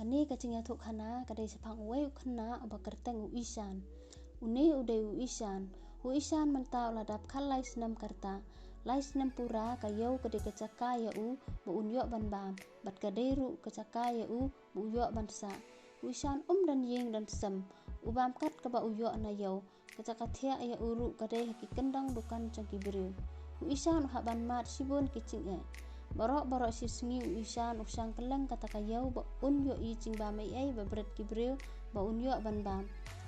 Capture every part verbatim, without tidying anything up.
Kane ka jingïathuhkhana ka dei shaphang uwei u khynnah uba kyrteng u Ishan. Une u dei u Ishan. U Ishan mynta u la dap khatlai snem ka rta. Lai snem pura ka ïew ka dei ka jaka ïa u ba un ïoh ban bam, bad ka dei ruh ka jaka ïa u ba u ïoh ban sah. U Ishan um don ïing don sem, u bam kat kaba u ïoh na ïew. Ka jaka thiah ïa u ruh ka dei ha ki kyndong dukan jong ki briew. U Ishan u hap ban mad shibun ki jingeh. Baroh baroh shi sngi u Ishan u shang kylleng kata ka ïew ba un ïohi jingbam ei ei ba bret ki briew ba un ïoh ban bam.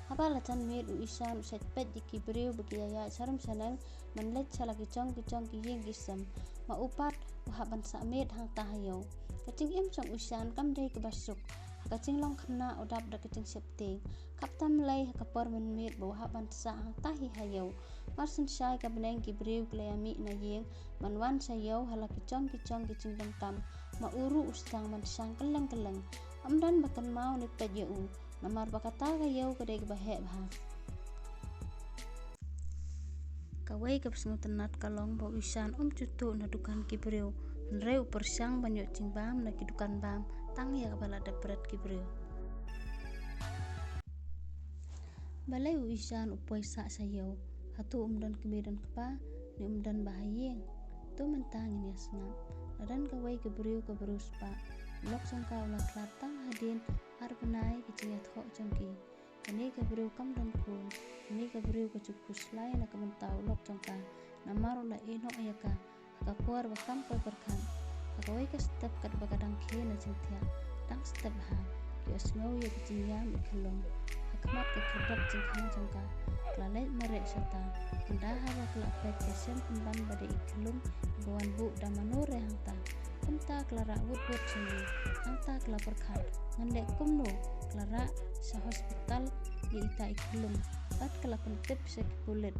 Haba la jan miet u Ishan u shait peit ïa ki briew ba ki ïaid sharum shaneng ban leit sha la ki jong ki jong ki ïing ki sem. Ma u pat u hap ban sah miet hangta ha ïew. Ka jingim jong u Ishan kam dei kaba suk. Ha ka jinglong khynnah u dap da ka jingsheptieng. Khapta mlei ha ka por mynmiet ba u hap ban sah hangta hi ha ïew. Mar synshai ka bneng ki briew ki la ïa mih na ïing ban wan sha ïew ha la ki jong ki jong ki jingdonkam. Ma u ruh u sdang ban shang kylleng kylleng. Ym don ba kynmaw ne peit ïa u. Namar ba kata ka ïew ka dei kaba heh bha. Kawei kaba sngewtynnat ka long ba u Ishan um ju tuh na dukan ki briew. Hynrei u pyrshang ban ïoh jingbam na ki dukan bam tang ïa kaba la dep bret ki briew. Balei u Ishan u poi sah sha ïew? Hato um don kmie don kpa ne um don ba ha ïing? To mynta ngin ïa sngap. La don kawei ka briew kaba riewspah. U lok jong ka u la khlad tang hadien ar bnai ka jingïathoh jong ki. Kane ka briew kam don khun. Kane ka briew ka ju khuslai na ka bynta u lok jong ka. Namar u la ïehnoh ïa ka ha ka por ba kam poi pyrkhat. Ha kawei ka step katba ka dang khie na jingthiah, dang step ha, ki ïohsngew ïa ka jingïam i khyllung ha khmat ka khyrdop jingkhang jong ka. Ka la leit mareh shata. Ynda haba ka la peit ka shem pynban ba dei i khyllung ba wan buh da mano re hangta. Kumta ka la rah wut wut sha ngi. Hangta ka la pyrkhat, ngan leh kumno? Ka la rah sha hospital ïa ita i khyllung bad ka la pyntip sha ki pulit.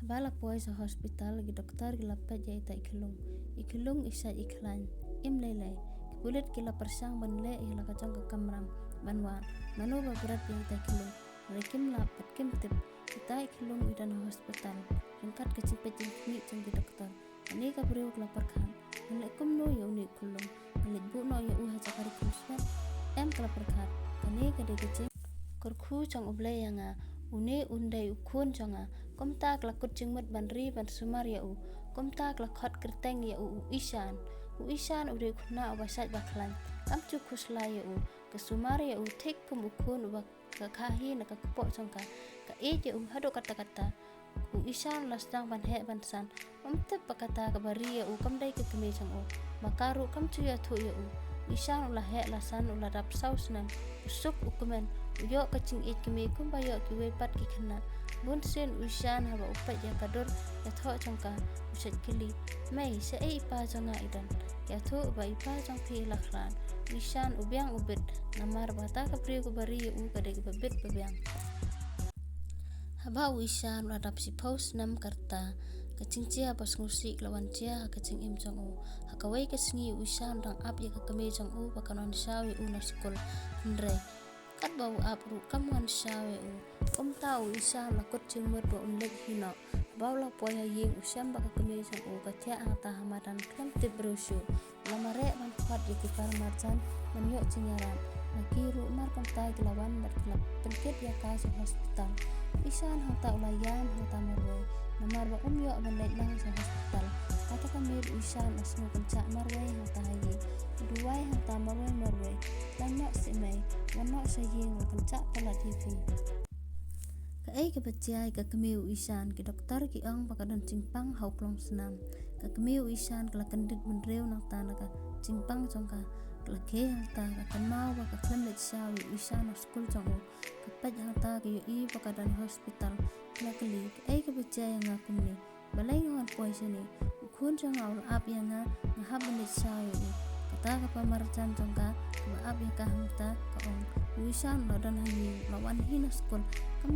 Haba la poi sha hospital ki doktor ki la peit ïa ita i khyllung. I khyllung i shait i khlaiñ, im lei lei. Ki pulit ki la pyrshang ban leh ïa la ka jong ka kamram ban wad mano ba bret ïa ita i khyllung. Hynrei kim lah bad kim tip. Ita i khyllung i don ha hospital ryngkat ka jingpeit jingkhmih jong ki doktor. Kane ka briew ka la pyrkhat, ngan leh kumno ïa une u khyllung? Ngan leit buh noh ïa u ha jaka ri khun smet? Em, ka la pyrkhat, kane ka dei ka jingkyrkhu jong U Blei ïa nga. Une un dei u khun jong nga. Kumta ka la kut jingmut ban ri ban sumar ïa u. Kumta ka la khot kyrteng ïa u, u Ishan. U Ishan u dei u khynnah uba shait ba khlaiñ. Kam ju khuslai ïa u. Ka sumar ïa u thik kum u khun uba ka kha hi na ka kpoh jong ka. Ka ïeit ïa u haduh katta katta. U Ishan u la sdang ban heh ban san. Um tip ba kata kaba ri ïa u kam dei ka kmie jong u. Ma ka ruh kam ju ïathuh ïa u. U Ishan u la heh la san, u la dap saw snem. U suk u kmen. U ïoh ka jingïeit kmie kumba ïoh kiwei pat ki khynnah. Bun sien u Ishan haba u peit ïa ka dur ïathoh jong ka, u shait kylli, mei, shaei i pa jong nga i don? Ïathuh ba i pa jong phi i la khlad. U Ishan u biang u bit. Namar ba kata ka briew kaba ri ïa u ka dei kaba bit ba biang. Haba u Ishan u la dap shiphew snem ka rta, ka jingjia ba sngewsih ka la wan jia ha ka jingim jong u. Ha kawei ka sngi u Ishan u dang ap ïa ka kmie jong u ba kan wan shaw ïa u na skul. Hynrei katba u ap ruh kam wan shaw ïa u. Kumta u Ishan u la kut jingmut ba un leit hi noh. Haba u la poi ha ïing u shem ba ka kmie jong u ka thiah hangta ha madan khlem tip briew shuh. La mareh ban khot ïa ki paramarjan ban ïoh jingïarap. Ma ki ruh mar kumta ki la wan bad ki la pynkit ïa ka sha hospital. U Ishan hangta u la ïam hangta marwei namar ba um ïoh ban leit lang sha hospital. Kata ka miet u Ishan u la sngewkynjah marwei hangta ha ïing. U duwai hangta marwei marwei, lait noh seh mei, wan noh sha ïing, la kynjah palat ïa phi. Kaei kaba jia ïa ka kmie u Ishan? Ki doktor ki ong ba ka don jingpang ha u klong snam. Ka kmie u Ishan ka la kyndit bynriew nangta na ka jingpang jong ka. Ka la khie hangta, ka kynmaw ba ka khlem leit shaw ïa u Ishan ha skul jong u. Ka peit hangta ka ïohi ba ka don hospital. Ka la kylli, kaei kaba jia ïa nga kumne? Balei nga wan poi shane? U khun jong nga u la ap ïa nga, nga hap ban leit shaw ïa u. Kata ka paramarjan jong ka kaba ap ïa ka hangta ka ong, u Ishan u la don ha ïing, u la wan hi na skul. Kam,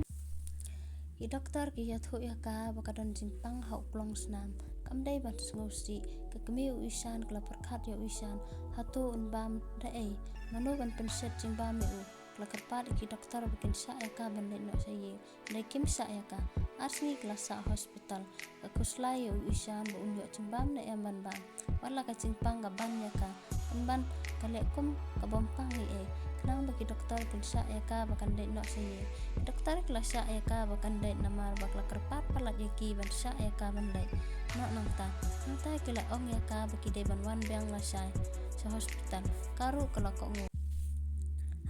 ki doktor ki ïathuh ïa ka ba ka don jingpang ha u klong snam. Kam dei ban sngewsih. Ka kmie u Ishan ka la pyrkhat ïa u Ishan, hato un bam da ei? Mano ban pynshet jingbam ïa u? Ka la kyrpad ïa ki doktor ba kin shah ïa ka ban leit noh sha ïing. Hynrei kim shah ïa ka. Ar sngi ka la sah hospital. Ka khuslai ïa u Ishan ba un ïoh jingbam ne em ban bam. Wat la ka jingpang ka ban ïa ka, pynban ka leh kum ka bym pang ei ei. Khnang ba ki doktor kin shah ïa ka ba kan leit noh sha ïing. Ki doktor ki la shah ïa ka ba kan leit namar ba ka la kyrpad palat ïa ki ban shah ïa ka ban leit noh nangta. Nangta ki la ong ïa ka ba ki dei ban wan biang lashai sha hospital. Ka ruh ka la kohnguh.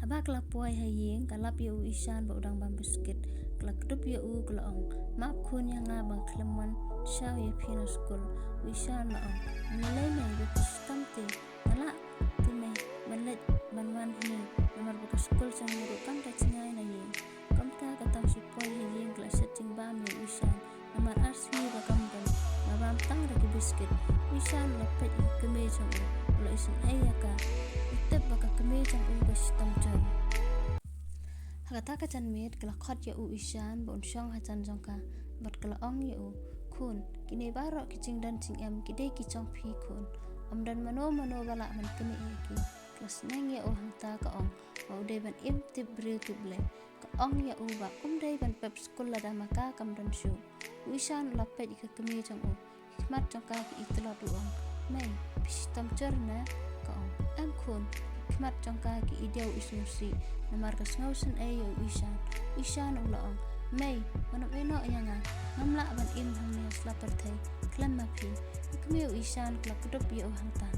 Haba ka la poi ha ïing ka lap ïa u Ishan ba u dang bam biskit. Ka la kdup ïa u ka la ong, map khun ïa nga ba nga khlem wan shaw ïa phi na skul. U Ishan la ong, ngi lei mei ba phi shitom te. Nga lah te mei ban leit ban wan hi namar ba ka skul jong ngi ruh kam da jngai na ïing. Kumta ka Tang shu poi ha ïing ka la shet jingbam ïa u Ishan. Namar ar sngi ba kam don, la bam tang da ki biskit. U Ishan u la peit ïa ka kmie jong u, u la isynei ïa ka. U tip ba ka kmie jong u ka shitom jur. Ha kata ka janmiet ka la khot ïa u Ishan ba un shong hajan jong ka. Bad ka la ong ïa u, khun, kine baroh ki jingdon jingem ki dei ki jong phi khun. Ym don mano mano ba lah ban knieh ïa ki. Ka la sneng ïa u hangta ka ong ba u dei ban im tip briew tip Blei. Ka ong ïa u ba um dei ban pep skul lada ma ka kam don shuh. U Ishan u la peit ïa ka kmie jong u. Ki khmat jong ka ki i tlot, u ong, mei, phi shitom jur ne? Ka ong, em khun. Ki khmat jong ka ki i diaw i sngewsih namar ka sngew isynei ïa u Ishan. U Ishan u la ong, mei, wat nym ïeh noh ïa nga. Ngam lah ban im hangne ha sla pyrthei khlem ma phi. Ka kmie u Ishan ka la kdup ïa u hangta.